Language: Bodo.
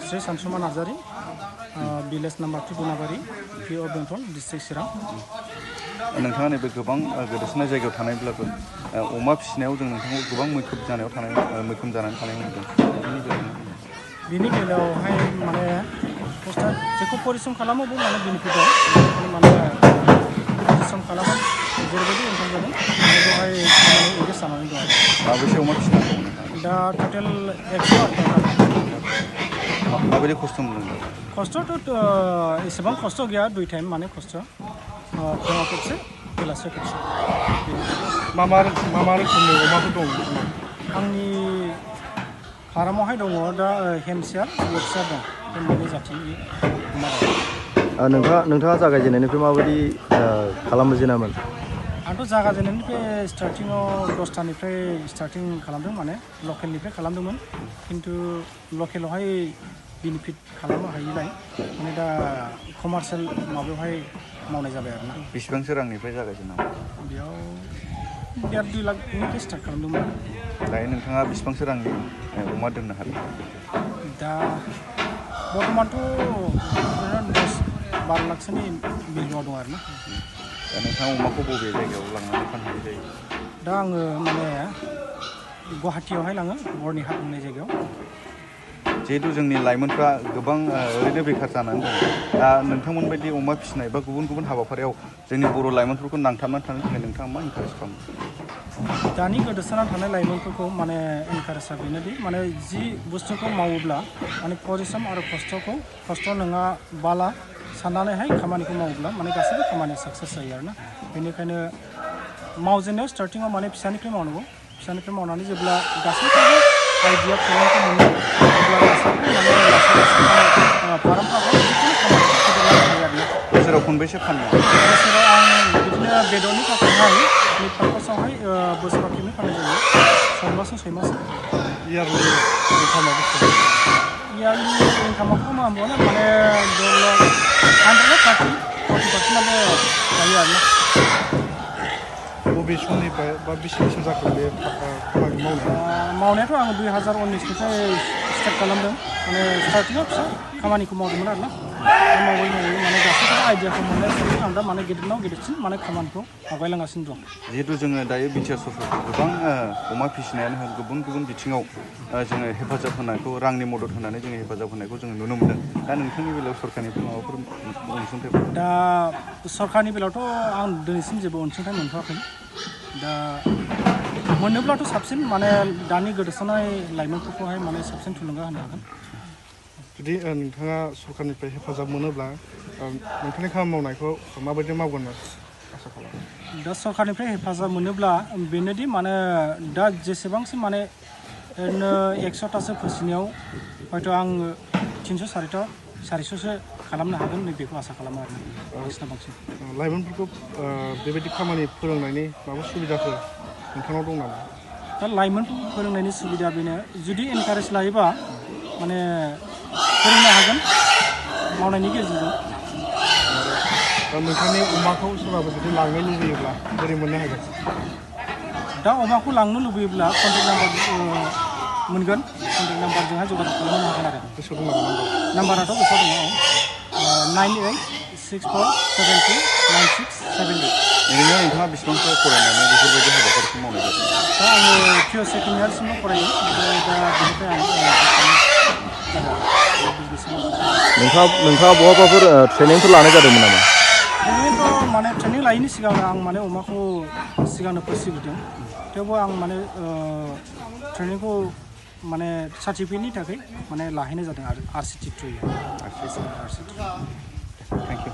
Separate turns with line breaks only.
श्री सानसुमा नार्जारी विलेज नम्बर 2 गुनाबारि PO बेंटल डिस्ट्रिक्ट चिरां
नोंथाङा नैबे गोबां गोदोसोनाय जायगायाव थानायब्लाबो अमा फिसिनायाव जों नोंथांखौ गोबां मैखोम जानानै थानाय नुदों
बिनि बेलायावहाय माने खस्थ' जेखौ परिश्रम खालामोबो माने बेनिफिट दं माने परिश्रम खालामो जेरैबायदि इनकाम जादों बेवहाय खामानि एंगेज जानानै दं
माबेसे अमा फिसिनांगौ
दा टटेल 108
माबायदि खस्थ' मोनदों
खस्थ'थ' एसेबां खस्थ' गैया 2 टाइम माने खस्थ' फुङाव खेबसे बेलासियाव खेबसे
मा रोखोमनि अमाफोर दं
आंनि फार्मावहाय दङ दा हेम्पशायर यर्कशायर दं बे मोननै जाथिनि अमा दं
नोंथाङा जागायजेननायनिफ्राय माबायदि खालामजेनामोन
आंथ' जागायजेननायनिफ्राय स्टार्टिङाव 10थानिफ्राय स्टार्टिं खालामदों माने लकेलनिफ्राय खालामदोंमोन खिन्थु लकेलावहाय बेनिफिट खालामनो हायिलाय माने दा कमार्शियेल माबायावहाय मावनाय जाबाय आरोना
बेसेबांसो रांनिफ्राय जागायजेननांगौ
बेयाव 1.5-2 लाखनिफ्राय स्टार्ट खालामदोंमोन
दायो नोंथाङा बेसेबांसो रांनि अमा दोननो हादों
दा बर्थमानथ' 10-12 लाखसोनि भेलुआव दं आरोना
दा नोंथाङा अमाखौ बबे जायगायाव लांनानै फानहैनाय जायो
दा आङो माने गुवाहाटीयावहाय लाङो बर्निहाट होननाय जायगायाव
जिहेतु जोंनि लाइमोनफ्रा गोबां ओरैनो बेखार जानानै दं दा नोंथांमोन बायदि अमा फिसिनाय बा गुबुन हाबाफारियाव जोंनि बर' लाइमोनफोरखौ नांथाबनानै थानो थाखाय नोंथाङा मा इनकारेज खालामो
दानि गोदोसोनानै थानाय लाइमोनफोरखौ माने इनकारेजआ बेनोदि माने जि बुस्थुखौ मावोब्ला माने परिश्रम आरो खस्थ' नङा बाला साननानैहाय खामानिखौ मावोब्ला माने गासैबो खामानिया साक्सेस जायो आरोना बेनिखायनो मावजेननायाव स्टार्टिङाव माने फिसानिफ्राय मावनांगौ फिसानिफ्राय मावनानै जेब्ला गासैखौबो आइडिया टेलेन्टखौ मोनो अब्ला गासैबो माने फार्मफ्रावहाय जिखुनु खामानिखौ फेदेरलांनो हायो आरोना
बोसोराव खनबेसे फानो
बोसोराव आं बिदिनो बेदरनि थाखायहाय मिट पार्पसावहाय बोसोराव खेबनै फाननाय जायो 6 मास
इयारलि इनकामा बेसेबां
इयारलि इनकामाखौ मा होनबावनो माने 130-40% जायो आरोना
बबे समनिफ्राय बा बेसे बोसोर जाखो बे खामानि
मावनायाथ' आङो 2019निफ्राय स्टार्ट खालामदों माने स्टार्टिङाव फिसा खामानिखौ मावदोंमोन आरोना मावै माने गासैबो आइडियाखौ मोननायनिफ्राय आं दा माने गेदेरनाव गेदेरसिन माने खामानिखौ आवगायलांगासिनो दं
जिहेतु जोङो दायो बिटिआर सरकारखौ गोबां अमा फिसिनायानो होन गुबुन बिथिङाव जोङो हेफाजाब होनायखौ रांनि मदद होनानै जोङो हेफाजाब होनायखौ जोङो नुनो मोनदों दा नोंथांनि बेलायाव सरकारनिफ्राय माबाफोर अनसुंथाइ
दा सरकारनि बेलायावथ' आं दिनैसिम जेबो अनसुंथाइ मोनथ'वाखै दा मोनोब्लाथ' साबसिन माने दानि गोदोसोनाय लाइमोनफोरखौहाय माने साबसिन थुलुंगा होनो हागोन
जुदि नोंथाङा सरकारनिफ्राय हेफाजाब मोनोब्ला नोंथांनि खामानि मावनायखौ माबायदि मावगोन आसा खालामो
दा सरकारनिफ्राय हेफाजाब मोनोब्ला बेनोदि माने दा जेसेबांसिम माने ओरैनो 100थासो फिसिनायाव हयथ' आं 300-400सो खालामनो हागोन नैबेखौ आसा खालामो आरो बांसिन
लाइमोनफोरखौ बेबायदि खामानि फोरोंनायनि माबा सुबिदाफोर नोंथांनाव दं नामा
दा लाइमोनफोरखौ फोरोंनायनि सुबिदा बेनो जुदि इनकारेज लायोबा माने फोरोंनो हागोन मावनायनि गेजेरजों
नोंथांनि अमाखौ सोरबाबो जुदि लांनो लुबैयोब्ला बोरै मोननो हागोन
दा अमाखौ लांनो लुबैयोब्ला कन्टेक्ट नाम्बार मोनगोन कन्टेक्ट नाम्बारजोंहाय जगाजग खालामनो हागोन आरो
गोसोआव दं नामा
नाम्बाराथ' गोसोआव दङ 9864729678
ओरैनो नोंथाङा बेसेबांसो फरायनानै बेफोरबायदि हाबाफारिखौ मावनाय जादों
दा आङो PO सेकेन्ड इयारसिमल' फरायदों ओमफ्राय दा बेनिफ्राय
नोंथाङा बहाबाफोर ट्रेनिंफोर लानाय जादोंमोन नामा
ट्रेनिंथ' माने ट्रेनिं लायैनि सिगां आं माने अमाखौ सिगांनो फिसिबोदों थेवबो आं माने ट्रेनिंखौ माने सार्टिफिकेटनि थाखाय माने लाहैनाय जादों आरो RCT थ्रुयै
थेंक इउ